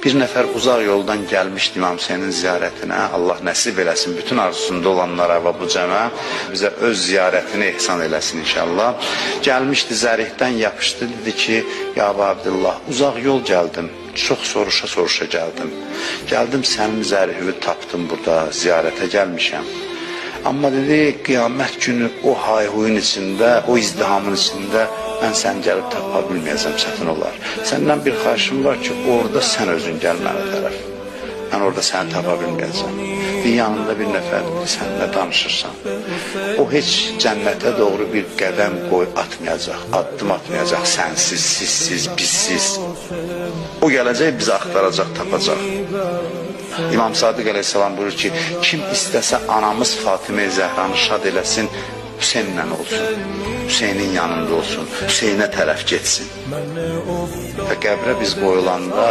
Bir nəfər uzaq yoldan gəlmişdi İmam Hüseynin ziyarətinə. Allah nəsib eləsin bütün arzusunda olanlara və bu cəmə bizə öz ziyarətini ehsan eləsin inşallah. Gəlmişdi, zərihdən yapışdı, dedi ki, ya Əbu Abdullah, uzaq yol gəldim. Çox soruşa-soruşa gəldim. Gəldim, sənin zərihini tapdım burada, ziyarətə gəlmişəm. Amma dedi, qiyamət günü o hayhuyun içində, o izdihamın içində mən səni gəlib tapa bilməyəcəm, çətin olar. Səndən bir xahişim var ki, orada sən özün gəl mənə tərəf. Mən orada səni tapa bilməyəcəm. Bir yanında bir nəfər, sən nə danışırsan? O heç cənnətə doğru bir qədəm qoy atmayacaq, addım atmayacaq sənsiz, sizsiz, bizsiz. O gələcək, bizi axtaracaq, tapacaq. İmam Sadiq əleyhissalam buyurur ki, kim istəsə anamız Fatimə Zəhranı şad eləsin, Hüseynlə olsun, Hüseynin yanında olsun, Hüseynə tərəf getsin. Və qəbrə biz qoyulanda